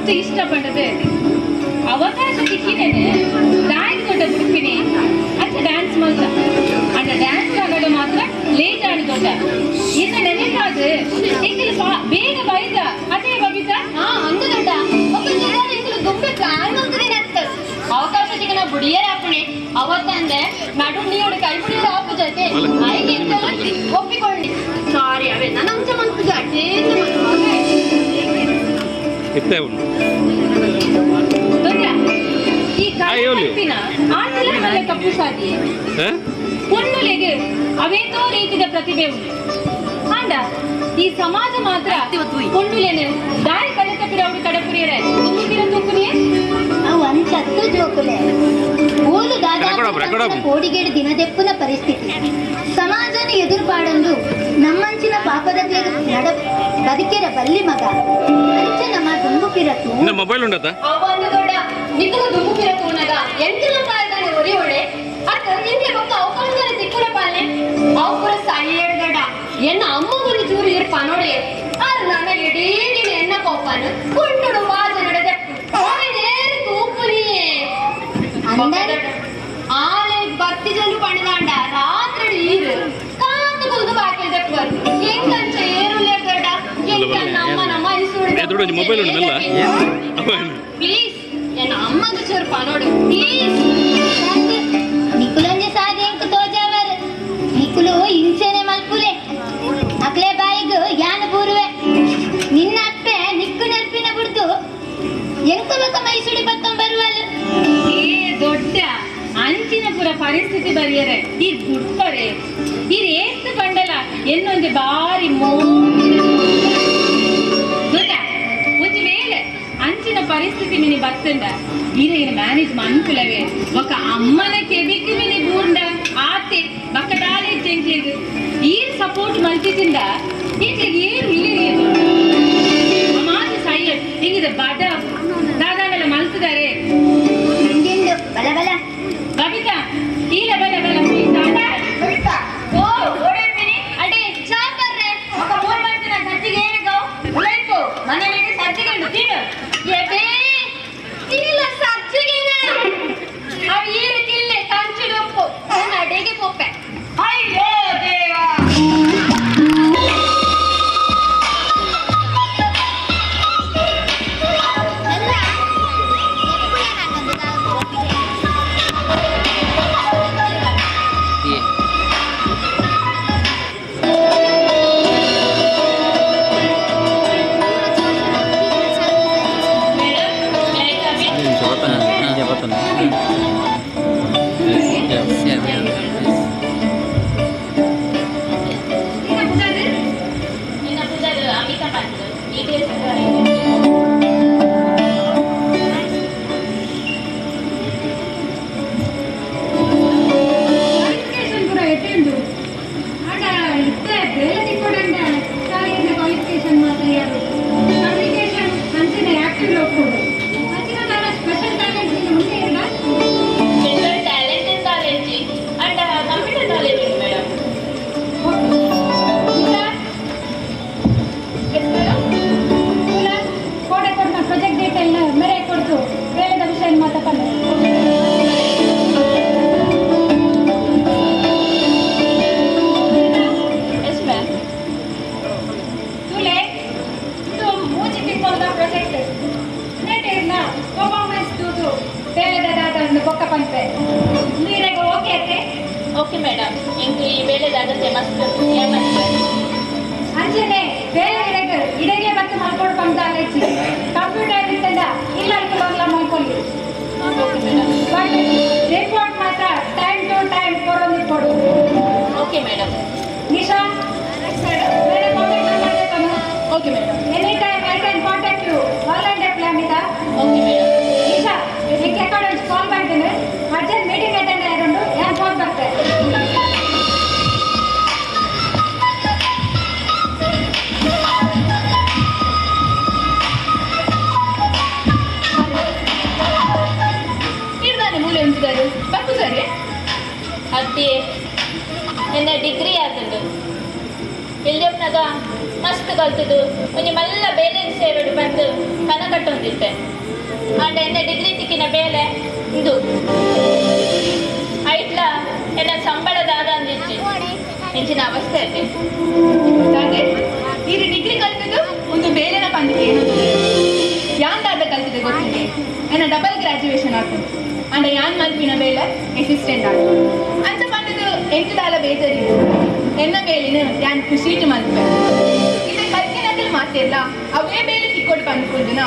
ಮಸ್ತ್ ಇಷ್ಟ ಪಂಡದೆ ಅವಕಾಶ ಸಿಕ್ಕಿನೇನೆ ದಾಯಿ ದೊಡ್ಡ ಬಿಡ್ತೀನಿ ಅಚ್ಚ ಡ್ಯಾನ್ಸ್ ಮಲ್ತ ಅಂಡ ಡ್ಯಾನ್ಸ್ ಆಗೋದು ಮಾತ್ರ ಲೇಟ್ ಆಡಿ ದೊಡ್ಡ ಇನ್ನ ನೆನಪಾದ ಎಂಕಲ್ ಬೇಗ ಬೈದ ಅದೇ ಬಬಿತಾ ಹಾ ಅಂದು ದೊಡ್ಡ ಒಬ್ಬ ಎಂಕಲು ದುಂಬೆ ಪ್ಲಾನ್ ಮಲ್ತದೇನೆ ಅತ್ತ ಅವಕಾಶ ಸಿಕ್ಕನ ಬುಡಿಯರ ಹಾಪುಣೆ ಅವತ್ತಂದೆ ನಡು ನೀಡು ಕೈ ಬುಡಿಯರ ಹಾಪು ಜೊತೆ ಐಗೆ ಎಂಕಲು ಒಪ್ಪಿಕೊಳ್ಳಿ ಸಾರಿ ಅವೇ ನನ್ನ ಅಂಚ ಮನ್ಪುಜ ಅಟೇಂದ ಇತ್ತೆ ಉಂಟು ದೊಡ್ಡ ಈ ಕಲ್ಪಿನ ಆಟಲ ಮಲ್ಲ ತಪ್ಪು ಸಾಧಿಯೇ ಪೊಣ್ಣುಲೆಗೆ ಅವೇತೋ ರೀತಿಯ ಪ್ರತಿಭೆ ಉಂಟು ಅಂಡ ಈ ಸಮಾಜ ಮಾತ್ರ ಪೊಣ್ಣುಲೇನೆ ದಾರಿ ಕಲಿತ ಅವರು ಕಡಪುರಿಯರೆ ತುಂಬಿರ ತೂಕುನಿಯೇ ಅವು ಅಂಚತ್ತು ಜೋಕುಲೆ ಓಲು ದಾದಾ ಕೋಡಿಗೇಡು ದಿನದೆಪ್ಪುನ ಪರಿಸ್ಥಿತಿ ಸಮಾಜನ ಎದುರುಪಾಡಂದು ನಮ್ಮಂಚಿನ ಪಾಪದ ನಡ ಬದುಕಿರ ಬಲ್ಲಿ ಮಗ ಅಂಚ ನಮ್ಮ ದುಂಬುಪಿರತು ಮೊಬೈಲ್ ಉಂಡತ ಅವಂದು ದೊಡ್ಡ ನಿಖಲ ದುಂಬುಪಿರ ತೂನಗ ಎಂಟಿನ ಪ್ರಾಯದಾನೆ ಒರಿ ಒಡೆ ಅತ್ತ ನಿಂಗೆ ಬೊಕ್ಕ ಅವಕಾಶದ ಸಿಕ್ಕುನ ಪಾಲನೆ ಅವು ಪೂರ ಸೈಯಡ್ ದೊಡ್ಡ ಎನ್ನ ಅಮ್ಮ ಒಂದು ಚೂರು ಇರ್ ಪನೋಡೆ ಆರ್ ನನ್ನ ಇಡೀ ದಿನ ಎನ್ನ ಕೋಪನು ಕೊಂಡೊಡು ವಾಜ ನಡೆದ ನೇರು ತೂಪುನಿಯೇ ಆಲೆ ಭಕ್ತಿ ಜನ ಪಣದಾಂಡ ರಾತ್ರಿ ಈರು ಕಾಂತ ಕುಲ್ದು ಬಾಕಿ ದೆಪ್ಪರು ಎಂಕಂಚ ಏರುಲೇ ದೊಡ್ಡ ಎಂಕನ್ನ ಅಮ್ಮ ನಮ್ಮ ಮೊಬೈಲ್ ಉಂಟು ಪ್ಲೀಸ್ ಎನ್ನ ಅಮ್ಮಗ ಚೂರು ಪನೋಡು ಪ್ಲೀಸ್ ನಿಕುಲೊಂಜಿ ಸಾಧಿ ಎಂಕ್ ತೋಜಾವರ್ ನಿಕುಲು ಹಿಂಸೆನೆ ಮಲ್ಪುಲೆ ಅಕ್ಲೆ ಬಾಯಿಗ್ ಯಾನ ಬೂರುವೆ ನಿನ್ನ ಅಪ್ಪೆ ನಿಕ್ಕು ನೆರ್ಪಿನ ಬಿಡ್ದು ಎಂಕ ಬೊಕ ಮೈಸೂಡಿ ಬತ್ತೊಂ ಬರುವಲ್ ಏ ದೊಡ್ಡ ಅಂಚಿನ ಪುರ ಪರಿಸ್ಥಿತಿ ಬರಿಯರೆ ಈ ಗುಡ್ಪರೆ ಈ ರೇತ್ ಬಂಡಲ ಎನ್ನೊಂಜಿ ಬಾರಿ ದೊಡ್ಡ ಒಂಜಿ ವೇಳೆ ಅಂಚಿನ ಪರಿಸ್ಥಿತಿ ಮಿನಿ ಬತ್ತಂಡ ಈರೆ ಮ್ಯಾನೇಜ್ ಮನ್ಪುಲವೇ ಬೊಕ ಅಮ್ಮನ ಕೆಬಿಕ್ ಮಿನಿ ಬೂರ್ಂಡ ಆತೆ ಬಕ್ಕ ದಾಲೆ ಜಂಕ್ಲಿಗ್ ಈ ಸಪೋರ್ಟ್ ಮಲ್ತಿದ್ದಿಂದ ಇಂಕ್ಲಿಗ್ ಏರು ಇಲ್ಲಿ ಮಾತು ಸೈಯಡ್ ಹಿಂಗಿದೆ ಬಡ ದಾದಾವೆಲ್ಲ ಮಲ್ತಿದ್ದಾರೆ ಬಲ ಬಲ ಬಬಿತಾ ಈಲ ಬಲ ಬಲ ಓ ಓಡೇಪಿನಿ ಅಡೆ ಚಾ ಬರ್ರೆ ఒక ಮೂರು ಮಾಡ್ತೀನಿ ಸಜ್ಜಿಗೆ ಏನಿಗೋ ಉಲೈಪು ಮನೇಲಿ ಸಜ್ಜಿಗೆ ಉಂಟು ತಿನ್ನು ಎಬೇ ಇಲ್ಲ ಸಜ್ಜಿಗೆನ ಅವು ಈರು ತಿಲ್ಲೆ ಕಂಚಿಡೊಪ್ಪು ನನ್ನ ಅಡೆಗೆ ಪೊಪ್ಪೆ ಅಯ್ಯೋ ದೇವಾ ಓಕೆ ಮೇಡಮ್ ಇಂಕು ಈ ಬೇಳೆದಾಗತ್ತೆ ಮಸ್ತ್ ಏಮಂತ ಅಂಚನೆ ಬೇರೆ ಇಡಗೆ ಮತ್ತು ಮಾಡ್ಕೊಂಡು ಬಂದಾಲಚ್ಚಿ ಕಂಪ್ಯೂಟರ್ ಇತ್ತಂದ ಇಲ್ಲ ಬಂಗ್ಲ ಮಾಡ್ಕೊಳ್ಳಿ ಓಕೆ ಮೇಡಮ್ ಬಟ್ ರಿಪೋರ್ಟ್ ಮಾತ್ರ ಟೈಮ್ ಟು ಟೈಮ್ ಕೊಡೋದು ಕೊಡು. Okay madam. Nisha madam contact number okay madam. Any time I can contact you online plan ಇದ. Okay madam. ನಿಶಾ ನಿಕ್ಕೆ ಅಕೌಂಟ್ ಕಾಲ್ ಮಾಡ್ತೀನಿ, ಅರ್ಜೆಂಟ್ ಮೀಟಿಂಗ್ ಅಟೆಂಡ್ ಆಗಿಕೊಂಡು ನಾನು ಫೋನ್ ಬರ್ತೇನೆ. ಇರ್ದಾನೆ ಮೂಲೆ ಉಂಟುದಾರು ಬರ್ಪು ಸರಿ ಅತ್ತೆ ನನ್ನ ಡಿಗ್ರಿ ಆತಂದು. ಎಲ್ಲಿಯಪ್ಪನಾಗ ಮಸ್ತ್ ಕಲ್ತದು ಒಂಜಿ ಮಲ್ಲ ಬೇಲೆ ಸೇರೋಡು ಬಂದು ಕನ ಕಟ್ಟೊಂದಿತ್ತೆ ಆಂಡ ಎನ್ನ ಡಿಗ್ರಿ ತಿಕ್ಕಿನ ಬೇಲೆ ಇಂದು ಐಟ್ಲ ಎನ್ನ ಸಂಬಳ ದಾದ ಅಂದಿಚ್ಚಿ ಇಂಚಿನ ಅವಸ್ಥೆ ಐತೆ. ಅದೇ ಈ ಡಿಗ್ರಿ ಕಲ್ತದ್ದು ಒಂದು ಬೇಲೆನ ಪಂದಿಗೆ ಏನು ಯಾನ್ ದಾದ ಕಲ್ತದೆ ಗೊತ್ತಿದೆ ಎನ್ನ ಡಬಲ್ ಗ್ರಾಜುಯೇಷನ್ ಆಗ್ತದೆ ಅಂಡ ಯಾನ್ ಮಲ್ಪಿನ ಬೇಲೆ ಅಸಿಸ್ಟೆಂಟ್ ಆಗ್ತದೆ ಅಂಚ ಪಂಡದು ಎಂಟು ದಾಲ ಬೇಜರಿ ಎನ್ನ ಬೇಲಿನ ಯಾನ್ ಖುಷಿಟ್ ಮಲ್ಪೆ ಇದು ಕಲ್ಕಿನಕಲ್ ಮಾತಿಲ್ಲ ಅವೇ ಬೇಲೆ ತಿಕ್ಕೊಡು ಬಂದ್ಕೊಂಡುನ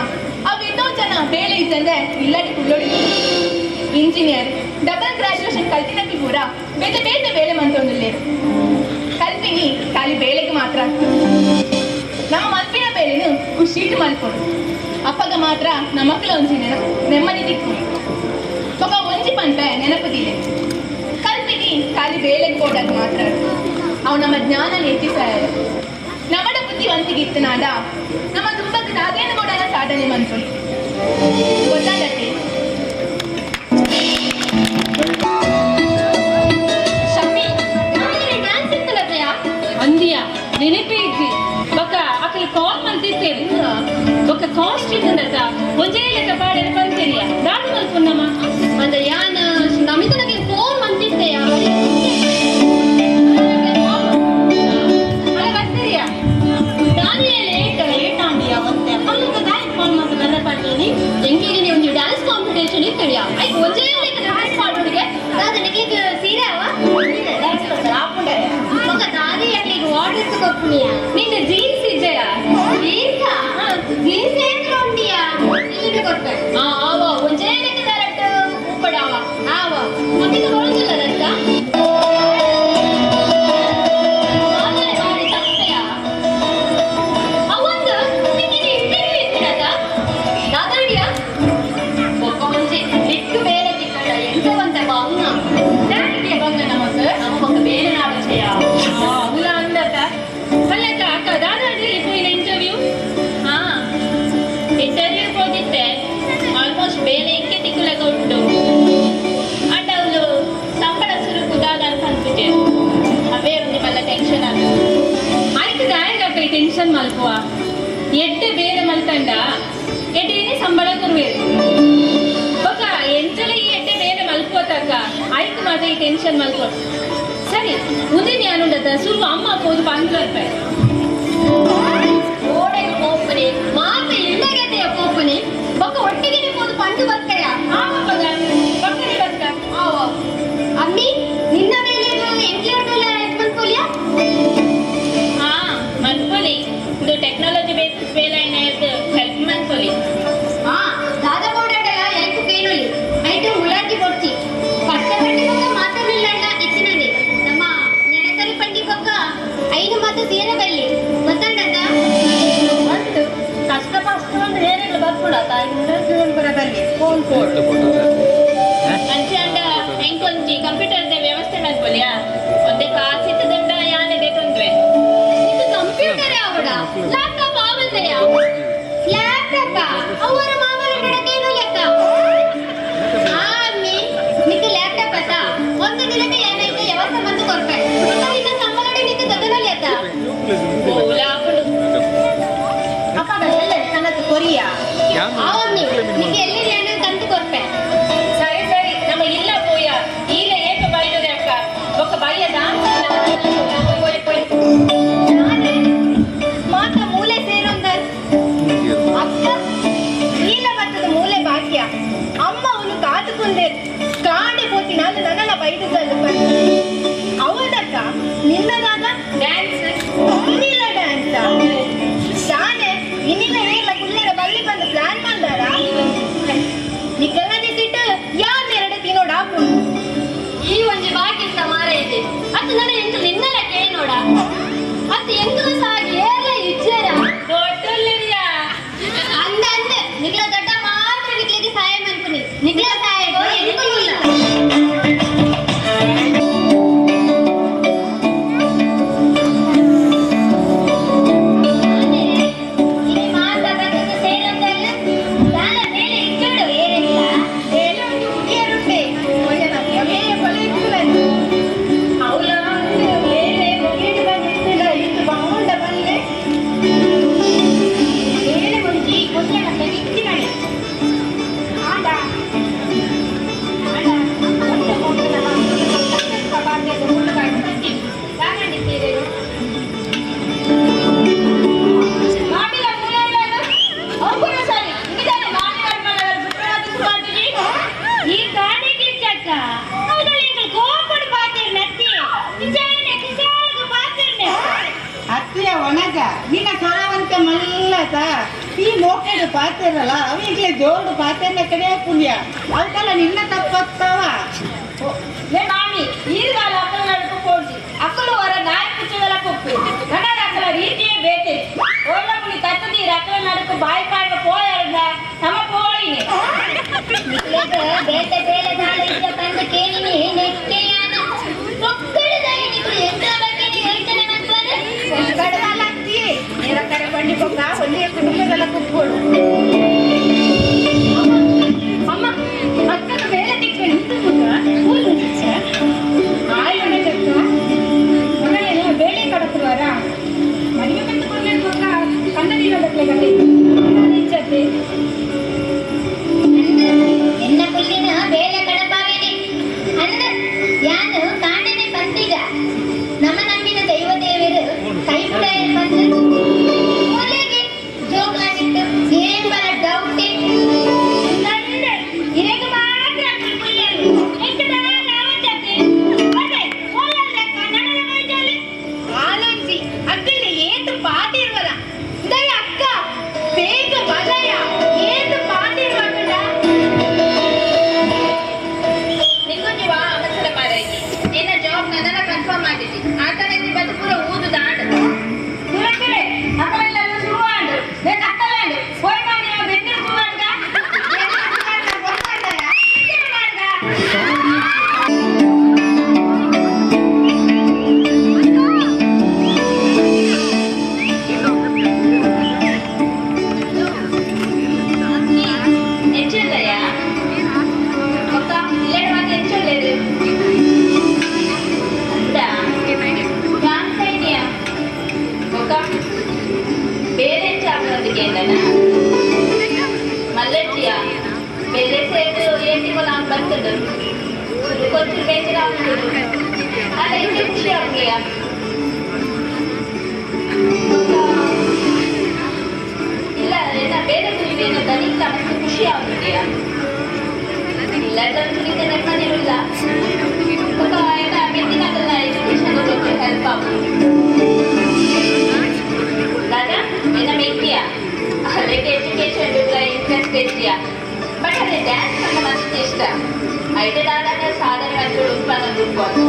ಅವೆಲ್ಲೋ ಜನ ಬೇಲೆ ಇದ್ದಂದೆ ಇಲ್ಲಡೆ ಕುಳ್ಳೊಡಿ ಇಂಜಿನಿಯರ್ ಡಬಲ್ ಗ್ರಾಜುಯೇಷನ್ ಕಲ್ತಿನಕಲ್ ಪೂರ ಬೇತೆ ಬೇತೆ ಬೇಲೆ ಮಂತೊಂದುಲ್ಲೇರು ಕಲ್ಪಿನಿ ಖಾಲಿ ಬೇಲೆಗೆ ಮಾತ್ರ ಆಗ್ತದೆ. ನಮ್ಮ ಮಲ್ಪಿನ ಬೇಲೆನು ಖುಷಿಟ್ ಮಲ್ಪೊಡು ಅಪ್ಪಗ ಮಾತ್ರ ನಮಕ್ಲ ಒಂಜಿ ನೆಮ್ಮದಿ ತಿಕ್ಕು ಬೊಕ ಒಂಜಿ ಪನ್ಪೆ ನೆನಪುದಿಲ್ಲ ಕಲ್ಪಿನಿ ಖಾಲಿ ಬೇಲೆಗೆ ಬೋಡಾಗ ಮಾತ್ರ ಅವು ನಮ್ಮ ಜ್ಞಾನ ಹೆಚ್ಚಿಸಾಯ ನಮ್ಮಡ ಬುದ್ಧಿವಂತಿಗೆ ಇತ್ತನಾದ ನಮ್ಮ ದುಂಬಕ್ಕೆ ದಾದೇನು ಬೋಡಾಗ ಸಾಧನೆ ಮನ್ಪೊಡು ಗೊತ್ತಾಗತ್ತೆ. ಶಮ್ಮಿ ಡ್ಯಾನ್ಸ್ ಇತ್ತಲ್ಲ ಅಂದಿಯ ನೆನಪೇ ಇದ್ವಿ ಬೊಕ ಅಕಲ್ ಕಾಲ್ ಮಂತಿತ್ತೇವೆ ಬೊಕ ಕಾಸ್ಟ್ಯೂಮ್ ಉಂಡತ ಒಂಜೇ ಲೆಕ್ಕ ಪಾಡೆನ ಪಂತೆರಿಯ ದಾದ ಮಲ್ಪುನ್ನಮ್ಮ ಅಂದ್ರೆ ಯಾನ್ ನಮಿತನಗೆ ಫೋನ್ ಮಂತಿತ್ತೆಯ ಅಲ್ಲ ಬರ್ತೀರಿಯಾ ದಾನಿಯೇ ಲೇಟ್ ಎಂಕಿಗೆ ಒಂದು ಡ್ಯಾನ್ಸ್ ಕಾಂಪಿಟೇಷನ್ ಇತ್ತಳಿಯ ಐಕ್ ಒಂಜೇ ಲೆಕ್ಕ ಡ್ಯಾನ್ಸ್ ಮಾಡೋಡಿಗೆ ನನಗೆ ಸೀರೆ ಅವ ಮಗ ದಾದಿ ಅಲ್ಲಿಗೆ ವಾಟರ್ ಕೊಪ್ಪುನಿಯ ನಿಂದ ಜೀನ್ಸ್ ಇಜ್ಜಯ ಜೀನ್ಸಾ ಜೀನ್ಸ್ ಏನ್ರ ಉಂಡಿಯಾ ಇಲ್ಲಿ ಕೊಟ್ಟೆ ಆ ಆವ ಒಂಜೇ ಲೆಕ್ಕ ಡೈರೆಕ್ಟ್ ಉಪ್ಪಡಾವ ಆವ ನಮಿತ ಬರೋದಿಲ್ಲ ರಸ್ತ ಅವಂದು ನಿಮಗೆ ಇಂಟರ್ವ್ಯೂ ಇತ್ತಿನದ ದಾದಾಡಿಯ ಒಬ್ಬ ಒಂಜಿ ದಿಕ್ಕು ಬೇರೆ ತಿಕ್ಕಡ ಎಂತ ಬಂತ ಬಂಗ ದಾದಿಗೆ ಬಂಗ ನಮಕ್ ನಮ್ಮ ಬೊಕ್ಕ ಬೇರೆ ನಾಡು ಜಯ ಅವುಲ ಅಂದತ ಅಲ್ಲಕ್ಕ ಅಕ್ಕ ದಾದಾಡಿ ಪೋಯಿನ ಇಂಟರ್ವ್ಯೂ ಹಾ ಇಂಟರ್ವ್ಯೂ ಹೋಗಿದ್ದೆ ಆಲ್ಮೋಸ್ಟ್ ಬೇಲೆ ಇಂಕೆ ತಿಕ್ಕುಲಗ ಉಂಟು ಅಂಡ ಅವಳು ಸಂಬಳ ಸುರುಕು ದಾದ ಅಂತ ಅನ್ಬಿಟ್ಟೆ ಅವೇ ಒಂದು ಮಲ್ಲ ಟೆನ್ಷನ್ ಆಗ ಆಯ್ತು ದಾಯಕ ಟೆನ್ಷನ್ ಮಲ್ಪುವ ಎಡ್ಡೆ ಬೇರೆ ಮಲ್ತಂಡ ಎಡ್ಡೆನೆ ಸಂಬಳ ಕೊರುವೇರು ಬೊಕ ಎಂಚಲ ಈ ಎಡ್ಡೆ ಬೇರೆ ಮಲ್ಪೋತಕ್ಕ ಆಯ್ತು ಮಾತ ಈ ಟೆನ್ಷನ್ ಮಲ್ಪೋ ಸರಿ ಉದಿನ ಯಾನುಂಡತ ಸುರು ಅಮ್ಮ ಪೋದು ಪಂದ್ ಬರ್ಪೆ ಓಡೆಗೆ ಪೋಪುನಿ ಮಾತ ಇಲ್ಲಗೆತೆಯ ಪೋಪುನಿ ಬೊಕ್ಕ ಒಟ್ಟಿಗೆ ಪೋದು ಪಂಡು ಬರ್ಕಯ ಆವಪ್ಪಗ ಬಕ್ಕನೆ ಬರ್ಕ ಆವ ಅಮ್ಮಿ ನಿನ್ನ ಮೇಲೆ ಎಂಕ್ಲೇರ್ದಲ್ಲ ಮನ್ಪುಲಿಯಾ ಹಾ ಮನ್ಪೊಲಿ ಇದು ಟೆಕ್ನಾಲಜಿ ಬೇಸಿಸ್ ಬೇಲೆ ಏನಾಯ್ತು ಹೆಲ್ಪ್ ಮನ್ಪೊಲಿ ಹಾ ದಾದ ಬೋಡಾಡಲ ಎಂಕು ಕೇಳೊಲಿ ಐಟು ಮುಲಾಜಿ ಕೊಡ್ಚಿ ಕಷ್ಟಪಟ್ಟು ಬೊಕ್ಕ ಮಾತನಿಲ್ಲಣ್ಣ ಇತ್ತಿನನೆ ನಮ್ಮ ನೆನಕರಿ ಪಂಡಿ ಬೊಕ್ಕ ಐನು ಮಾತು ಸೇರ ಬಲ್ಲಿ ಗೊತ್ತಾಂಡತ್ತ ಒಂದು ಕಷ್ಟ ಪಷ್ಟ ಒಂದು ಏನೆಲ್ಲ ಬರ್ಪುಡ ತಾಯಿ ಬರಬಲ್ಲಿ ಫೋನ್ ಕೊಡು ಅಂಚೆ ಅಂಡ ಎಂಕೊಂಜಿ ಕಂಪ್ಯೂಟರ್ ವ್ಯವಸ್ಥೆ ಮನ್ಪೊಲಿಯಾ ಒಂದೇ ಕಾಸಿತ್ತದಂಡ ಯಾನೆ ಬೇಕಂದ್ರೆ ಇದು ಕಂಪ್ಯೂಟರ್ ಆವಡ ಲ್ಯಾಪ್ಟಾಪ್ ಆವಂದೆಯ ಲ್ಯಾಪ್ಟಾಪ್ ಅವರ ಮಾಮನ ಕಡಕೇನು ಲೆಕ್ಕ ಆ ಅಮ್ಮಿ ನಿಕ್ಕ ಲ್ಯಾಪ್ಟಾಪ್ ಅತ್ತ ಒಂದು ದಿನಕ್ಕೆ ಏನೈತೆ ವ್ಯವಸ್ಥೆ ಬಂದು ಕೊರ್ಪೆ ನಿನ್ನ ಸಂಬಳಡೆ ನಿಕ್ಕ ದದನಲಿ ಅತ್ತ ಓಲಾಪುಡು ಅಪ್ಪ ಎಲ್ಲ ಕನಕ ಕೊರಿಯಾ ಆ ಅಮ್ಮಿ ನಿಕ್ಕ ಎಲ್ಲಿ ಏನು ತಂದು ಕೊರ್ಪೆ ಸರಿ ಸರಿ ನಮ್ಮ ಇಲ್ಲ ಪೋಯ ಈಗ ಏಕ ಬೈದದೆ ಅಕ್ಕ ಒಕ್ಕ ಬೈಯ ಡಾನ್ಸ್ ಪೋಯ್ ಪೋಯ್ ಮಾತ ಮೂಲೆ ಸೇರೊಂದರ್ ಅಕ್ಕ ನೀಲ ಬತ್ತದ ಮೂಲೆ ಬಾಕ್ಯ ಅಮ್ಮ ಅವನು ಕಾತುಕೊಂಡೆ ಕಾಡೆ ಪೋತಿ ನಾನು ನನ್ನನ್ನ ಬೈದದ್ದಲ್ಲ ಅವದಕ್ಕ ನಿನ್ನದಾಗ ಡ್ಯಾನ್ಸ್ ಇನ್ನಿಲ್ಲ ಡ್ಯಾನ್ಸ್ ಶಾನೆ ಇನ್ನಿಲ್ಲ ಏರ್ಲ ಕುಲ್ಲೆರ ಬಳ್ಳಿ ಬಂದು ಪ್ಲಾನ್ ಮಾಡ್ದಾರ ನಿಕ್ಕಲ್ಲ ದಿಸಿಟ್ಟು ಯಾನ್ ಎರಡು ತಿನ್ನೋಡ ಹಾಕೊಂಡು ಈ ಒಂಜಿ ಬಾಕಿ ಮಾರ ಇದೆ ಅದು ನನ್ನ ಮೋಕೆಡು ಪಾತೆರಲ್ಲ ಅವ ಈಗಲೇ ಜೋರು ಪಾತೆರ್ನ ಕಡೆ ಪುಣ್ಯ ಅವಕಲ್ಲ ನಿನ್ನ ತಪ್ಪತ್ತವ ಲೇ ಮಾಮಿ ಈರುಗಾಲ ಅಕ್ಕಲ ನಡುಕು ಪೋಡ್ಜಿ ಅಕ್ಕಲು ಹೊರ ನಾಯಿ ಪಿಚ್ಚದಲ ಕುಪ್ಪು ನನ್ನ ಅಕ್ಕಲ ರೀತಿಯೇ ಬೇತೆ ಓಲ್ಲ ಪುಲಿ ತತ್ತದಿ ಅಕ್ಕಲ ನಡುಕು ಬಾಯಿ ಪಾಡ್ವ ಪೋಯರ್ದ ನಮ್ಮ ಪೋಯಿನಿ ನಿಕ್ಲೆಗ್ ಬೇತೆ ಬೇಲೆ ದಾಲ ಇದ್ದ ಪಂದ್ ಕೇಳಿನಿ ನೆಕ್ಕೆಯಾನ ಒಕ್ಕಡದಾಯಿ ನಿಕ್ಲು ಎಂತ ಬಗ್ಗೆ ಯೋಚನೆ ಮನ್ಪುವನ ಒಕ್ಕಡದಲ್ಲ ಅತ್ತಿ ನೇರ ಕಡೆ ಬಂಡಿ ಬೊಕ್ಕ ಒಂದೇ ಕುಟುಂಬದಲ್ಲ ಕುಪ್ಪೋಡು ಅಮ್ಮ ಅಕ್ಕನ ಬೇಲೆ ತಿಕ್ಕೊಂಡು ಬೇಳೆ ಕಡಪುವಾರ ಮದುವೆ ಕಟ್ಟುಕೊಳ್ಳಬೇಕು ಕನ್ನಡಿರೋದಕ್ಕೆ ಗತಿ ಇಚ್ಛತೆ ಎನ್ನ ಪುಲ್ಲಿನ ಬೇಲೆ ಕಡಪಾವೇನೆ ಅಂದ ಯಾನು ಕಾಣನೆ ಪಂತಿಗ ನಮ್ಮ ನಂಬಿನ ದೈವ ದೇವರು ಕೈ ಬಿಡಾಯರ್ ಬಂದು ಮೂಲೆಗೆ ಜೋಕ್ಲಾನಿಟ್ಟು ಏನ್ ಬರ ಡೌಟೆ ಇರೆಗ್ ಮಾತ್ರ ಅಕ್ಕಲು ಪುಲ್ಯರು ಎಂಕದ ನಾವಂಜಾತಿ ಬನ್ನಿ ಓಲಲ್ಲ ಕನ್ನಡದ ಬೈಜಲ್ಲಿ ಆಲೋಚಿ ಅಕ್ಕಲ್ಲಿ ಏತು ಪಾತಿರ್ವಲ್ಲ ದಯ ಅಕ್ಕ ಬೇಗ ಬಲಯ ಏತು ಪಾತಿರ್ವಲ್ಲ ನಿಂಗೊಂಜಿ ವಾ ಅವಸರ ಮಾರಾಯಿ ನಿನ್ನ ಜಾಬ್ ನನ್ನ ಕನ್ಫರ್ಮ್ ಮಾಡಿದ್ದಿ ಆತನ ಇಲ್ಲಿ ಬಂದು ಪೂರ ಊದು ದಾಂಡು ತುಳಕರೆ ಅಕ್ಕಲೆಲ್ಲ ಶುರುವಾಂಡು ನೇ ಕತ್ತಲಾಂಡು ಹೋಯ್ ಮಾಡಿ ಬೆನ್ನಿರು ಶುರುವಾಂಡ್ಗ ಹೆಚ್ಚುಲ್ಲಯ್ಯ ಒಕ್ಕ ಇಲ್ಲಡೆ ಮಾತ್ರ ಹೆಚ್ಚುಳ್ಳೇದು ಅಂತ ಕಾಣ್ತಾ ಇದೆಯಾ ಒಕ್ಕ ಬೇರೆ ಹೆಚ್ಚಾಗೋದಕ್ಕೆ ಏನನ ಮಲ್ಲಜ್ಜಿಯ ಬೇರೆ ಸೇದು ಏಟಿವಲ್ಲ ನಾನು ಬರ್ತದೆ కొంచెం ಬೇಜಾರಾಗ್ತದೆ ಅಲ್ಲ ಇದು ಖುಷಿ ಆಗ್ಲಿಯಾ ಇಲ್ಲ ಏನ ಬೇರೆ ಏನೋ ದನಿಕ್ ಮಸ್ತ್ ಖುಷಿ ಆಗ್ಬಿಟ್ಟಿಯಾ ಇಲ್ಲ ತಂದು ನೆಮ್ಮದಿ ಇರಲ್ಲ ಸ್ವಲ್ಪ ಏನ ಮೆತ್ತಿನಾಗಲ್ಲ ಎಜುಕೇಶನ್ కొంచెం ಹೆಲ್ಪ್ ಆಗ್ಬೋದು ದಾದಾ ಏನ ಮೆತ್ತಿಯಾ ಅದಕ್ಕೆ ಎಜುಕೇಶನ್ ಇಂಟ್ರೆಸ್ಟ್ ಇದೆಯಾ ಬಟ್ ಅದೇ ಡ್ಯಾನ್ಸ್ ಅಂದ್ರೆ ಮಸ್ತ್ ಇಷ್ಟ ಐತೆ ದಾದಾನ ಸಾಧನೆ ಮಾಡ್ಕೊಂಡು ಉತ್ಪನ್ನ ದುಡ್ಬೋದು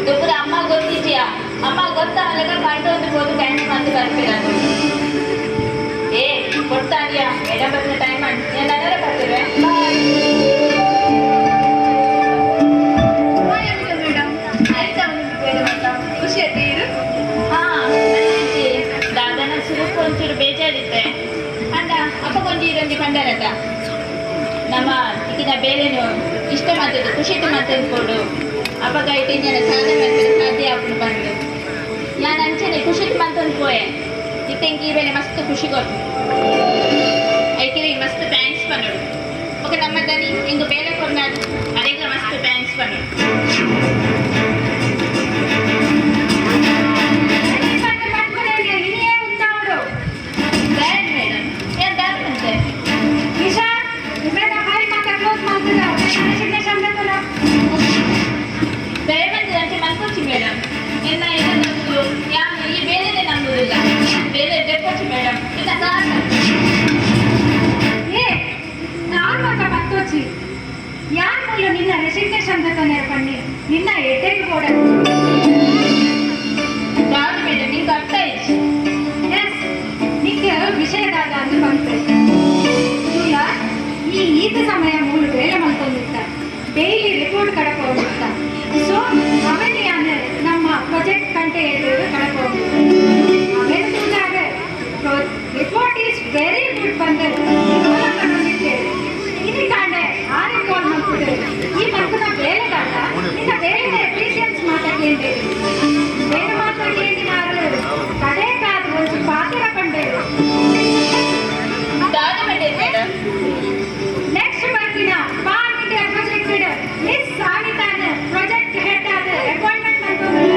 ದುಬ್ಬರ ಅಮ್ಮ ಗೊತ್ತಿದ್ಯಾ ಅಮ್ಮ ಗೊತ್ತಾಗಲ್ಲ ಕಂಡು ಹೋದು ಡ್ಯಾನ್ಸ್ ಮಾಡ್ತು ಬರ್ತೀರ ಏ ಕೊಡ್ತಾ ಇದೆಯಾ ಮೇಡಮ್ ಬರ್ತಿನ ಟೈಮ್ ಮಾಡಿ ನಾನು ನನ್ನರ ಬರ್ತೇವೆ ಬಾಯ್ ಖುಷಿ ಆಯ್ತು ಇರು ಹಾ ದಾದನ ಸುರುಕು ಒಂಚೂರು ಬೇಜಾರಿದ್ದೆ ಅಂದ ಅಪ್ಪ ಕೊಂಜಿ ಇದೊಂದು ಪಂಡರತ ನಮ್ಮ ಈಗಿನ ಬೇರೆನು ಇಷ್ಟ ಮಾಡ್ತದೆ ಖುಷಿ ಮಾತಾಡ್ಕೊಡು ಅಪ್ಪಗ ಇಟ್ಟಿನ ಸಾಧನೆ ಮಾಡ್ತಾರೆ ಸಾಧ್ಯ ಆಗ್ಬಿಡು ಬಂದು ನಾನು ಅಂಚನೆ ಖುಷಿ ಮಾತಂದು ಪೋಯೆ ಇತ್ತಂಗೆ ಈ ಬೇಳೆ ಮಸ್ತ್ ಖುಷಿ ಕೊಟ್ಟು ಐಕಿರಿ ಮಸ್ತ್ thanks ಪನ್ನೋಡು ఒక ನಮ್ಮ ದನಿ ಇಂದು ಬೇರೆ ಕೊಡ್ನಾದು ಅದೇಗ ಮಸ್ತ್ thanks ಪನ್ನೋಡು ಬ್ಯಾಡ್ ಮೇಡಮ್ ಏನ್ ಬ್ಯಾಡ್ ಅಂತೆ ನಿಶಾ ಬೇಗ ಫೈಲ್ ಮಾತ್ರ ಕ್ಲೋಸ್ ಮಾಡ್ತಿದ್ದ ದಯವಂತ ಅಂಚೆ ಮನ್ಕೊಚ್ಚಿ ಮೇಡಮ್ ಎನ್ನ ಎಲ್ಲ ನಂಬುದು ಯಾ ಈ ಬೇರೆನೆ ನಂಬುದಿಲ್ಲ ಬೇರೆ ದೆಪ್ಪೊಚ್ಚಿ ಮೇಡಮ್ ಇಲ್ಲ ಸಾಕು ಏ ನಾನು ಮಾತ್ರ ಪತ್ತೋಚಿ ಯಾನ್ ಮೂಲ ನಿನ್ನ ರೆಸಿಗ್ನೇಷನ್ ತಕೊಂಡೆ ಬನ್ನಿ ನಿನ್ನ ಎಟೆಗೆ ಬೋಡ ಯಾವ್ದು ಮೇಡಮ್ ನಿಂಗೆ ಅರ್ಥ ಆಯ್ತು ಎಸ್ ನಿಕ್ಕೆ ವಿಷಯದಾದ ಅಂದು ಬಂತೆ ಮೂಲ ಈ ಈತ ಸಮಯ ಮೂಲ ಬೇಲೆ ಮಲ್ಕೊಂಡಿರ್ತ ಡೈಲಿ ರಿಪೋರ್ಟ್ ಕಡಪ ಹೋಗಿರ್ತ ಸೊ ಅವನ್ ಯಾನ್ ನಮ್ಮ ಪ್ರಾಜೆಕ್ಟ್ ಕಂಟೆ ಕಡಪ ಅವೇನು ತೂಜಾಗ ರಿಪೋರ್ಟ್ is very good ಬಂದರೆ ಇದು ಕಾಂಡೆ ಆರೆ ಕಾಲ್ ಮಾಡ್ತಿದ್ದೆ ಈ ಮಕ್ಕಳ ಬೇಲೆ ದಾಟ ನಿನ್ನ ಬೇರೆ ಎಫಿಷಿಯನ್ಸ್ ಮಾತಾಡ್ಲೇಂದೆ ಬೇರೆ ಮಾತಾಡ್ಲೇಂದಿ ನಾನು ಕಡೆ ಕಾದು ಒಂದು ಪಾತ್ರ ಕಂಡೆ ದಾದ ಮೇಡಮ್ ನೆಕ್ಸ್ಟ್ ಬರ್ತೀನ ಪಾರ್ ಇಂಡಿಯಾ ಪ್ರಾಜೆಕ್ಟ್ ಮಿಸ್ ಸಾವಿತಾನ ಪ್ರಾಜೆಕ್ಟ್ ಹೆಡ್ ಆದ ಅಪಾಯಿಂಟ್ಮೆಂಟ್ ಮಾಡ್ಕೊಂಡು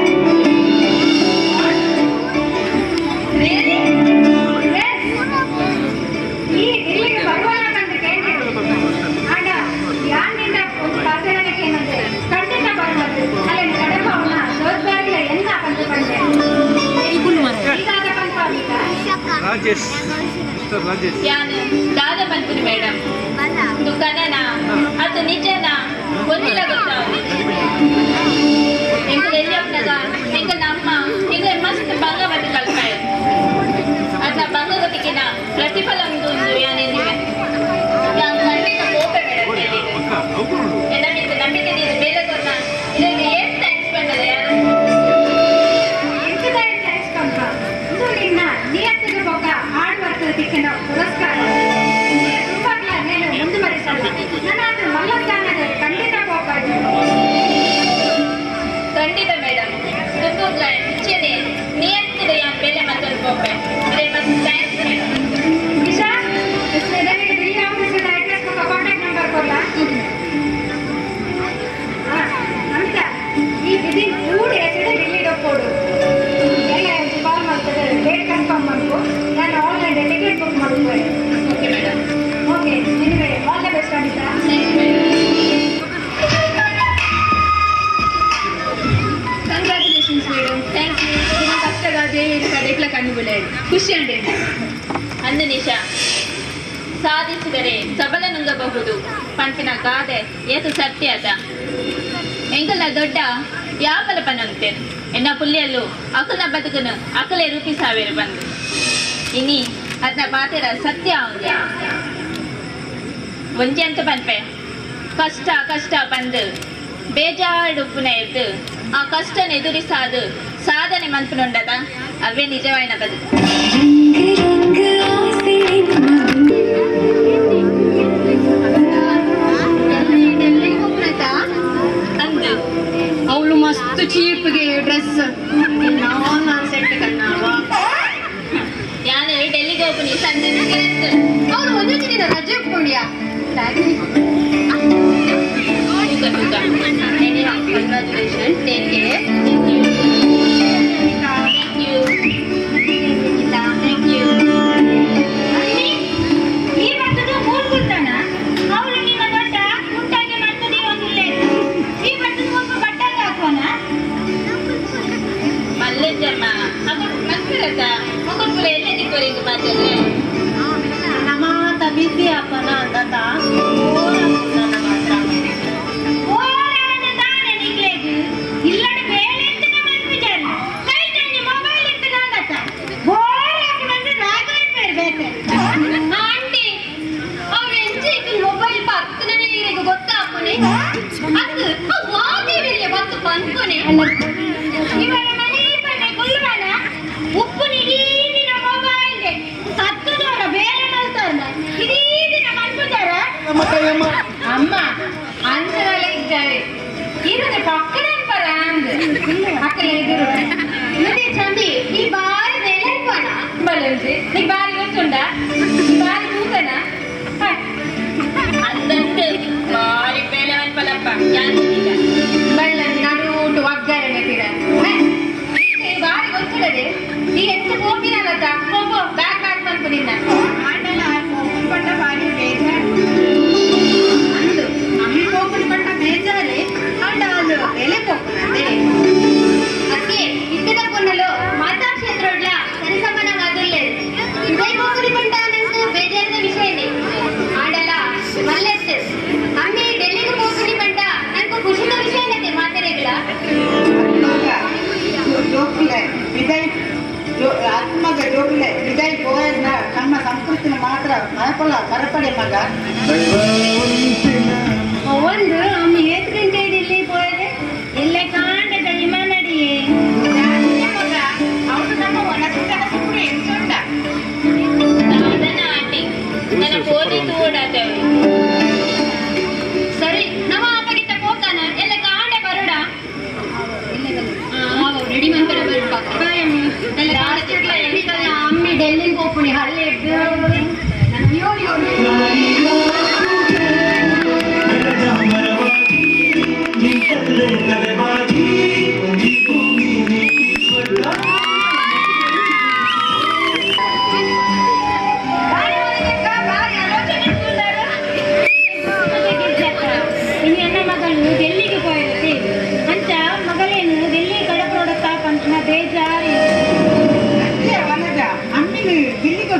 ರಾಜೇಶ್, ಮಿಸ್ಟರ್ ರಾಜೇಶ್. ಯಾನು ದಾದ ಪನ್ಪುನಿ ಮೇಡಮ್, ಇದು ಕನನ ಅದು ನಿಜನ ಒಂದಿಲ್ಲ ಗೊತ್ತಾವಲಿ. ಎಂಕಲ್ ಎಲ್ಲಿ ಅಪ್ಪನಾಗ ಎಂಕಲ್ ನಮ್ಮ ಎಂಕಲ್ ಮಸ್ತ್ ಬಂಗವತಿ ಕಲ್ಪಾಯ ಅದ್ನ ಬಂಗವತಿಕಿನ ಪ್ರತಿಫಲ ಒಂದು ಯಾನೆನ್ನುವೆ. ಯಾನ್ ಖಂಡಿತ ಕೋಪೆ ಮೇಡಮ್ ಹೇಳಿದೆ. ಎನ್ನ ಮಿತ್ತ ನಂಬಿಕೆ ನೀನು ಬೇರೆ ಗೊತ್ತ ಇದಕ್ಕೆ ಏನ್ thanks ಬಂದದ ಯಾರು? ಎಂತದಾಯ thanks ಪಂಪ. ಇದು ನಿನ್ನ ನಿಯತ್ತಿಗೆ ಬೊಕ್ಕ ಹಾರ್ಡ್ ವರ್ಕ್ ತಿಕ್ಕಿನ ಪುರಸ್ಕಾರ. ತುಂಬಾಗ್ಲ ನೀನು ಮುಂದುವರಿಸಲ್ಲ, ನನ್ನ ಮಲ್ಲ ಸ್ಥಾನದಲ್ಲಿ ಖಂಡಿತ ಕೋಪ. ಖಂಡಿತ ಮೇಡಮ್, ತುಂಬಾ ಇಚ್ಛೆನೆ ನಿಯತ್ತಿದೆ ಯಾನ್ ಬೇಲೆ ಮತ್ತೊಂದು ಕೋಪೆ. ಇದೇ ಮಸ್ತ್ thanks madam. Nisha, ನನಗೆ ದಿಲ್ಲಿ ಆಫೀಸಿನ ಅಡ್ರೆಸ್ ಬೊಕ್ಕ ಕಾಂಟ್ಯಾಕ್ಟ್ ನಂಬರ್ ಕೊಡ್ಲಾ? ಅಮಿತಾ, ಈ ವಿದಿನ್ 2 days Delhi ಕೊಡು. ಎಲ್ಲ ಕಾಲ್ ಮಾಡ್ತದೆ, ಡೇಟ್ ಕನ್ಫರ್ಮ್ ಮಾಡ್ಕೊ. ನಾನು ಆನ್ಲೈನ್ ಟಿಕೆಟ್ ಬುಕ್ ಮಾಡ್ಕೊ. Okay madam. Okay, anyway all the best Amita. Thank you madam. Congratulations madam. Thank you. ನಿಮ್ಮ ಕಷ್ಟದ ದೇವಿಯ ಕಡೆಕ್ಲ ಕಣ್ಣು ಬಿಳೆಯದು ಖುಷಿ ಅಂಡೆ. ಅಂದು ನಿಶಾ, ಸಾಧಿಸಿದರೆ ಸಬಲ ನುಂಗಬಹುದು ಪಂಪಿನ ಗಾದೆ ಏತು ಸತ್ಯ ಅದ. ಎಂಕಲ್ನ ದೊಡ್ಡ ಯಾಪಲ ಪನಂತೇನು ಎನ್ನ ಪುಲ್ಲಿಯಲ್ಲೂ ಅಕಲ್ನ ಬದುಕನು ಅಕಲೆ ರೂಪಿಸಾವೇರು ಬಂದು ಇನಿ ಅದನ್ನ ಪಾತೆರ ಸತ್ಯ ಅವಂಗೆ ಒಂಜಿ ಅಂತ ಪನ್ಪೆ. ಕಷ್ಟ ಕಷ್ಟ ಬಂದು ಬೇಜಾರುಪ್ಪುನ ಎದ್ದು ಆ ಕಷ್ಟನ ಎದುರಿಸಾದು ಸಾಧನೆ ಮನ್ಪುನುಂಡದ ಅವೇ ನಿಜವಾಯಿನ ಬದುಕು. ಅಂದು ಅವಳು ಮಸ್ತ್ ಚೀಪ್ಗೆ ಡ್ರೆಸ್ ನಾನು ಸೆಟ್ ಕಣ್ಣಾವ. ಯಾನು ಡೆಲ್ಲಿಗೆ ಹೋಗ್ನಿ ಸಂಜೆ. ಅವಳು ಒಂದೇ ದಿನ ರಜೆ ಒಪ್ಕೊಂಡಿಯಾ? ತೂಕ ತೂಕ. Congratulation, take care. Thank you. Thank you. ಈ ಬರ್ತದ ಮೂರು ಕುಲ್ತಾನ ಅವಳು ನಿನ್ನ ದೊಡ್ಡ ಕುಟ್ಟಾಗೆ ಮಾಡ್ತದೆ ಒಂದಿಲ್ಲ. ಈ ಬರ್ತದ ಒಬ್ಬ ಬಟ್ಟಾಗ ಹಾಕೋಣ. ಮಲ್ಲಜ್ಜಮ್ಮ ಅక్కడ ಮನ್ಪಿರತ್ತ ಮಕ್ಕಳು ಪೂರ ಎಲ್ಲೇ ದಿಕ್ಕೋರಿಂಗ್ ಮಾತಲ್ಲಿ. ನಮಾತ ಬಿಸಿ ಅಪ್ಪನ ಅಂದತ ಮಾತ್ರ. ಓರಾದ ತಾನೆ ನಿಕ್ಲೆಗ್ ಇಲ್ಲಡೆ ಬೇಲೆ ಎತ್ತಿನ ಮನ್ಪಿಜಾರ ಕೈ ತಂಜಿ ಮೊಬೈಲ್ ಇಟ್ಟುಕೊಂಡತ್ತ ಬೋರ್ ಹಾಕಿದ್ರೆ ರಾಗ ಬೇತೆ. ಆಂಟಿ, ಅವ್ರು ಎಂಚೆ ಮೊಬೈಲ್ ಪಕ್ಕನೇ ನೀರಿಗೆ ಗೊತ್ತಾಪುನೆ ಅದು ವಾದಿವಿಲ್ಲ ಬತ್ತು ಪನ್ಪುನೆ. ಇವರ ಮನೆ ಪನ್ನೆ ಕುಲ್ವನ ಉಪ್ಪು ಇಡೀ ದಿನ ಮೊಬೈಲ್ ಸತ್ತದವರ ಬೇರೆ ಮಲ್ತಾರ ಇಡೀ ದಿನ ಮಲ್ಪುತ್ತಾರ. ಅಮ್ಮ ಅಂಚನೆಲ್ಲ ಇದ್ದಾರೆ ಇರುದೆ ಪಕ್ಕದ ಪರ ಅಂದ್ ಅಕ್ಕಲೆ ಎದುರು. ಮತ್ತೆ ಚಂದಿ, ಈ ಬಾರಿ ಬೇಲೆ ಪಣ. ಬಲಂಜಿ ನೀ ಬಾರಿ ಗೊತ್ತುಂಡ, ಈ ಬಾರಿ ತೂಕನ. ಅಂದಂತೆ ಬಾರಿ ಬೇಲೆ ಮನ್ಪಲಪ್ಪ ಯಾನ್ ಈಗ. ಬಳ್ಳಂಜಿ ನಡು ಒಗ್ಗರಣೆ ಪಿರ ಈ ಬಾರಿ ಗೊತ್ತುಂಡದೆ. ಈ ಎಂತ ಕೋಪಿನಲ್ಲತ್ತ ಹೋಗೋ ಬ್ಯಾಗ್ ಬ್ಯಾಗ್ ಮನ್ಪು ನಿನ್ನ. ಆಂಡಲ ಪೋಪುನ್ ಪಂಡ ಬಾರಿ ಬೇಜಾರು. ಅಂದು ಅಮ್ಮಿ ಪೋಪುನ್ ಪಂಡ ಬೇಜಾರೆ ಅಂಡ ಅದು ಬೇಲೆ ಪೋಪುನಂದೆ. ಅಕ್ಕೆ ಇದ್ದದ ಪೊನ್ನಲು ಮಾತಾ ಕ್ಷೇತ್ರೋಡ್ಲ ಸರಿಸಮಾನವಾದುಲ್ಲೆ. ಇದೇ ಮೋಗುರಿ ಪಂಡ ನಂಗೆ ಬೇಜಾರದ ವಿಷಯನೇ ಆಡಲ ಮಲ್ಲೆತ್ತು. ಅಮ್ಮಿ ಡೆಲ್ಲಿಗೆ ಮೋಗುರಿ ಪಂಡ ನಂಗೆ ಖುಷಿದ ವಿಷಯನತೆ ಮಾತೆರೆಗಳ. ಮಗ ಜೋಕುಲೆ ವಿದಾಯ್ ಆತ್ಮಗ ಜೋಕುಲೆ ವಿದಾಯ್ ಪೋಯರ್ನ ನಮ್ಮ ಸಂಸ್ಕೃತಿನ ಮಾತ್ರ ಮರಪಲ್ಲ ಮರಪಡೆ ಮಗ. ಒಂದು ಅಮ್ಮ ಏತ್ ಗಂಟೆ ಡೆಲ್ಲಿ ಪೋಯದೆ ಎಲ್ಲೇ ಕಾಂಡದ ವಿಮಾನಡಿಯೇ. ಮಗ ಅವನು ನಮ್ಮ ಒಣಸು ಕನಸು ಕೂಡ ಎಂಚುಂಡ. ಸಾಧನ ಆಂಟಿ ನನ್ನ ಕೋತಿ ತೂಡಾತೇವ್ರಿ. ಸರಿ, ನಮ್ಮ ಅಪ್ಪಗಿತ್ತ ಹೋಗ್ತಾನ ಎಲ್ಲ ಕಾಂಡ ಬರೋಡ ರೆಡಿ ಮಾಡ್ತಾರೆ ಬರ್ಪ. ಎಲ್ಲ ಅಮ್ಮಿ ಡೆಲ್ಲಿಗೆ ಹೋಗ್ಪುಣಿ ಹಳ್ಳಿ. ಇನ್ನು ನನ್ನ ಮಗಳು ಡೆಲ್ಲಿಗೆ ಪೋಯಿರುತ್ತೆ ಅಂಚ ಮಗಳೇನು ಡೆಲ್ಲಿ ಕಡಪರೋಡಕ್ಕ ಪಂಚನ ಬೇಜಾರಿ. ಅತ್ತೆ ವನಜ ಅಮ್ಮಿಗೆ ದಿಲ್ಲಿಗೆ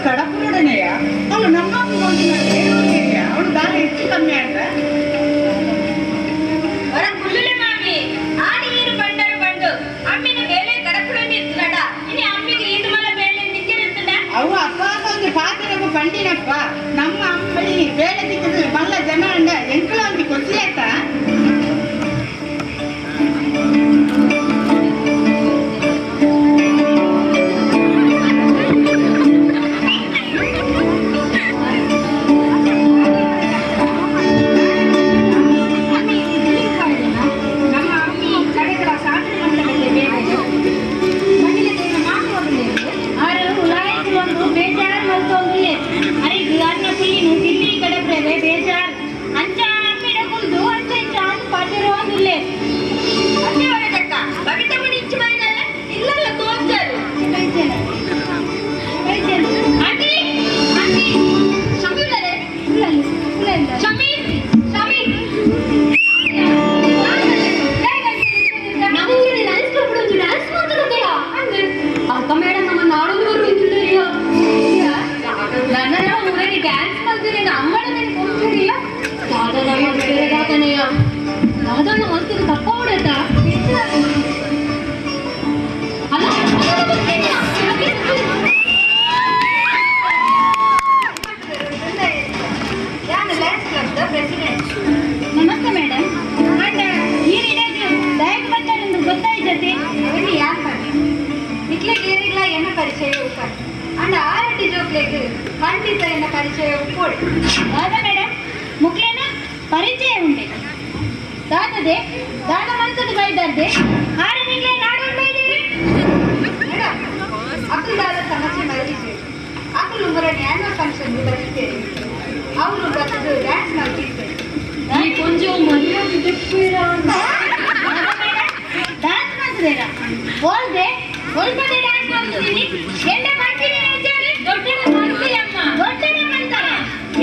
ಬತ್ತದ ತಪ್ಪ ನಮಸ್ತೆ ಮೇಡಮ್. ಗೊತ್ತಾಯ್ತದೆ ಯಾನ್ ಪನ್ನೆ ನಿಕ್ಲೆಗ್ ಏರೆಗ್ಲಾ ಎನ್ನ ಪರಿಚಯ ಉಪ್ಪಡ್ ಅಂಡ ಆರಟಿ ಜೋಕ್ಲೆಗ್ ಖಂಡಿತ ಎನ್ನ ಪರಿಚಯ ಉಪ್ಪೊಡು. ದಾದ ಮೇಡಮ್ ಮುಕ್ಲೆನ ಪರಿಚಯ ಉಂಡೆ ದಾದದೆ ದಾದ ಮನ್ಸದು ಬೈದಾರ್ದೆ ಆರೆ ನಿಕ್ಲೆ ನಾಡು ಬೈದೇರಿ. ಮೇಡಮ್ ಅಕುಲು ದಾದ ಸಮಸ್ಯೆ ಮಲ್ದಿಜೆ ಅಕುಲು ಮುರನಿ ಆನ್ಯುವಲ್ ಫಂಕ್ಷನ್ ಬತ್ತಿತ್ತೇರಿ ಅವರು ಬತ್ತದು ಡ್ಯಾನ್ಸ್ ಮಾಡ್ತಿರ್ತಾರೆ. ಈ ಕೊಂಚ ಮರ್ಯಾದೆ ದೆಪ್ಪುರ ಡ್ಯಾನ್ಸ್ ಮಾಡ್ತಿದ್ದೀರಾ ಓಲ್ದೆ ಒಲ್ಪದೆ ಡ್ಯಾನ್ಸ್ ಮಾಡ್ತಿದ್ದೀನಿ ಎಂಡ ಮಾಡ್ತೀನಿ ವಿಚಾರ ದೊಡ್ಡನೆ ಮಾಡ್ತೀರಿ ಅಮ್ಮ ದೊಡ್ಡನೆ ಮಾಡ್ತಾರ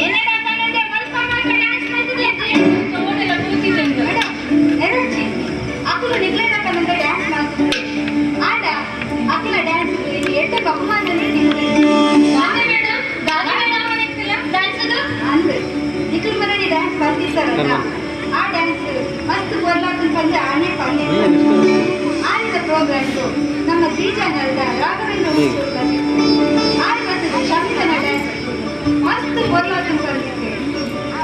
ಎನ್ನಡ ಕನ್ನಡ ಒಲ್ಪ ಮಾತ್ರ ಡ್ಯಾನ್ಸ್ ಮಾಡ್ತಿದ್ದೆ ತೋಡೆಲ್ಲ ಕೂತಿದ್ದೆ ಮೇಡಮ್ ಎನರ್ಜಿ ಅಕುಲು ನಿಗ್ಲೇನ ಕನ್ನಡ ಡ್ಯಾನ್ಸ್ ಮಾಡ್ತಿದ್ರು ಆಡ ಅಕುಲ ಡ್ಯಾನ್ಸ್ ಇಲ್ಲಿ ಎಡ್ಡೆ ಬಹುಮಾನನೇ ತಿಂದೆ. ದಾದ ಮೇಡಮ್ ದಾದ ಮೇಡಮ್ ಡ್ಯಾನ್ಸ್ ಅಂದ್ ನಿಕ್ಲು ಮರಡಿ ಡ್ಯಾನ್ಸ್ ಮಾಡ್ತಿರ್ತಾರಲ್ಲ ಆ ಡ್ಯಾನ್ಸ್ ಮಸ್ತ್ ಬೋರ್ಲಾಕನ್ ಪಂದ್ಯ ಆನೆ ಪಂದ್ಯ ಆನಿದ ಪ್ರೋಗ್ರಾಮ್ ನಮ್ಮ ಜಿ ಚಾನಲ್ದ ರಾಘವೇಂದ್ರ ಆರು ಬರ್ತದೆ ಶಮಿತನ ಡ್ಯಾನ್ಸ್ ಮಸ್ತ್ ಬೋರ್ಲಾಕನ್ ಪಂದ್ಯಕ್ಕೆ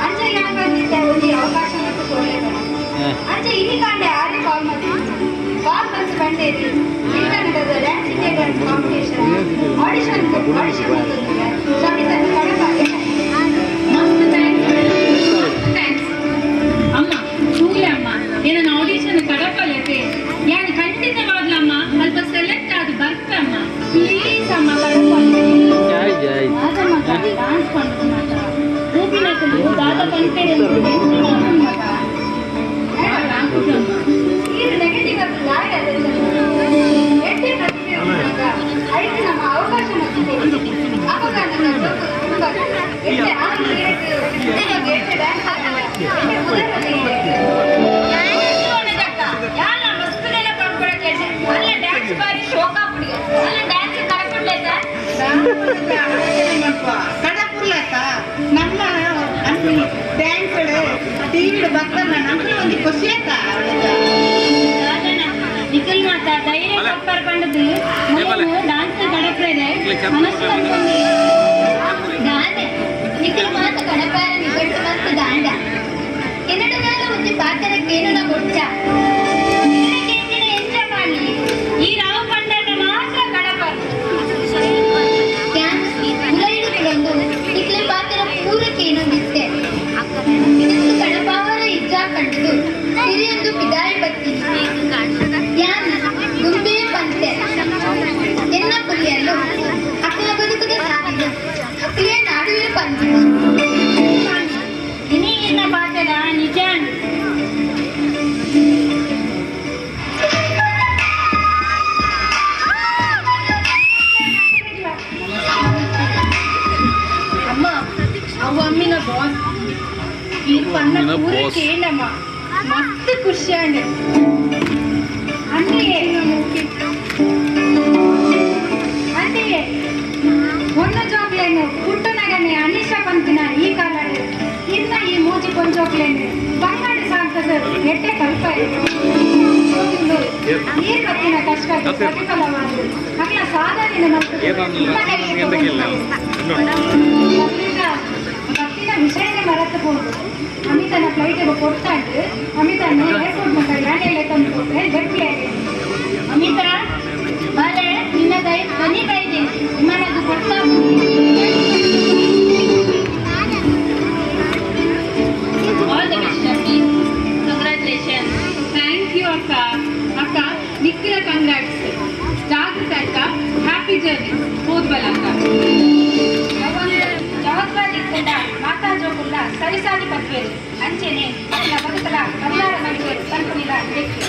ಅಂಚ ಯಾನ್ ಬಂದಿದ್ದೆ ಒಂಜಿ ಅವಕಾಶ ಮತ್ತು ಕೊಡ್ಲೇಬೇಡ ಅಂಚ ಇನಿ ಕಾಂಡೆ ಆರೆ ಕಾಲ್ ಮಾಡ್ತಿದ್ದೆ ಕಾಲ್ ಬಂದು ಬಂಡೇರಿ ಜಿ ಕನ್ನಡದ dance India dance competition audition audition ಮಾಡ್ತಿದ್ದೆ ಶಮಿತನ ಕಡಪಾಗೆ. ಮಸ್ತ್ thanks ಮಸ್ತ್ thanks ಅಮ್ಮ ತೂಲೆ ಅಮ್ಮ ಏನನ್ನ ಆಡಿಷನ್ ಕಡಪಲೆತೆ ಯಾನ್ ಖಂಡಿತವಾಗ್ಲಮ್ಮ ಅಲ್ಪ ಸೆಲೆಕ್ಟ್ ಆದ್ ಬರ್ಪೆ ಅಮ್ಮ ಪ್ಲೀಸ್ ಅಮ್ಮ ಕಡಪಲೆ. ಡ್ಯಾನ್ಸ್ ಪಂಡ್ದು ಮಾತ ರೂಪಿನಕುಲು ದಾದ ಪನ್ಪೆರೆ ಮಗ ನೀರು ನೆಗೆಟಿವ್ ಆಗಿ ಲಾಯ ಎಡ್ಡೆ ಪ್ರತಿಭೆ ಉಂಟಾಗ ಐದು ನಮ್ಮ ಅವಕಾಶ ಮತ್ತು ಅವಾಗ ನನ್ನ ತುಂಬ ಎಡ್ಡೆ ಎಡ್ಡೆ ಡ್ಯಾನ್ಸ್ ಎಡ್ಡೆ ಮುದರಲ್ಲಿ. ಕಡಪುರ್ಲತ್ತ ನಮ್ಮ ಡ್ಯಾನ್ಸ್ ಟಿವಿ ಬರ್ತನ ನಮ್ಗೆ ಒಂದು ಖುಷಿ ಆತ. ನಿಖಿಲ್ ಮಾತ ಧೈರ್ಯ ಕೊಪ್ಪರ್ ಪಂಡದು ಡ್ಯಾನ್ಸ್ ಕಡಪ್ರೇನೆ ಮನಸ್ಸು ಕಲ್ಪೊಂದು ದಾನೆ ನಿಖಿಲ್ ಮಾತ ಕಡಪಾರ ನಿಗಟ್ಟು ಮತ್ತು ದಾಂಡ ಕೆನಡದಾಲ ಒಂಜಿ ಪಾತ್ರಕ್ಕೇನು ನ ಬೊಚ್ಚ ಎಂಚ ಮಾಡ್ಲಿ ಈ ರಾವ್ ಪಂಡನ ಮಾತ್ರ ಕಡಪರ್ can ಉಲೈಡುಗಳೊಂದು ನಿಖಿಲ ಪಾತ್ರ ಪೂರಕ್ಕೇನೊಂದಿತ್ತೆ ಇದಕ್ಕೆ ಕಡಪಾವರ ಇಜ್ಜಾ ಕಂಡು ಹಿರಿಯೊಂದು ಪಿದಾಯಿ ಬತ್ತಿ ಯಾನ್ ಗುಂಬೆ ಪಂತೆ ಎನ್ನ ಪುಲಿಯಲ್ಲು ಅಕ್ಕಲ ಬದುಕದ ಸಾಗಿದ ಅಕ್ಕಲಿಯ ನಾಡುವಿನ ಪಂತೆ ಇನಿ ಇನ್ನ ಪಾತ್ರ ನಿಜ. ಅಮ್ಮ ಅವು ಅಮ್ಮಿನ ಬಾಸ್ ಈ ಪನ್ನ ಪೂರ ಕೇಳಮ್ಮ ಮಸ್ತ್ ಖುಷಿ ಅಂಡೆ ಅಂತೆಯೇ ಅಂತೆಯೇ ಒನ್ನ ಜೋಕ್ಲೇನು ಪುಟ್ಟನಗನೆ ಅನಿಶಾ ಪಂತಿನ ಈ ಕಾಲಡು ಇನ್ನ ಈ ಮೂಜಿ ಕೊಂಜೋಕ್ಲೇನು ಬಂಗಾಡಿ ಸಾಂತದ ಎಟ್ಟೆ ಕಲ್ಪ ನೀರು ಬತ್ತಿನ ಕಷ್ಟ ಪ್ರತಿಫಲವಾದ ಅಕ್ಲ ಸಾಧನೆ ಬತ್ತಿನ ವಿಷಯನೇ ಮರೆತಬಹುದು. ಅಮಿತನ ಫ್ಲೈಟ್ ಕೊಡ್ತಾ ಇದ್ದು ಅಮಿತನ ಏರ್ಪೋರ್ಟ್ ಮುಖ ಯಾನೆಲ್ಲ ತಂದು ಕೊಟ್ಟರೆ ಬೆಟ್ಲೆ. ಅಮಿತ ಬಾಲೆ ನಿನ್ನ ದೈ ಬನ್ನಿ ಬೈದೆ ವಿಮಾನದ್ದು ಕೊಡ್ತಾ. All the best Shami, congratulation. Thank you ಅಕ್ಕ. ಅಕ್ಕ ನಿಖಿಲ ಕಂಗ್ರಾಟ್ಸ್. ಜಾಗೃತ ಅಕ್ಕ, ಹ್ಯಾಪಿ ಜರ್ನಿ. ಹೋದ್ಬಲ್ಲ ಅಕ್ಕ. ಜವಾಬ್ದಾರಿ ಇತ್ತಂಡ ಮಾತಾ ಜೋಕುಲ್ಲ ಸರಿಸಾದಿ ಪತ್ವೇರು ಅಂಚೆನೆ ಅಲ್ಲ ಬದುಕಲ ಬಲ್ಲಾರ ಮನುಷ್ಯರು ಪನ್ಪುನಿಲ ಬೆಕ್ಕು.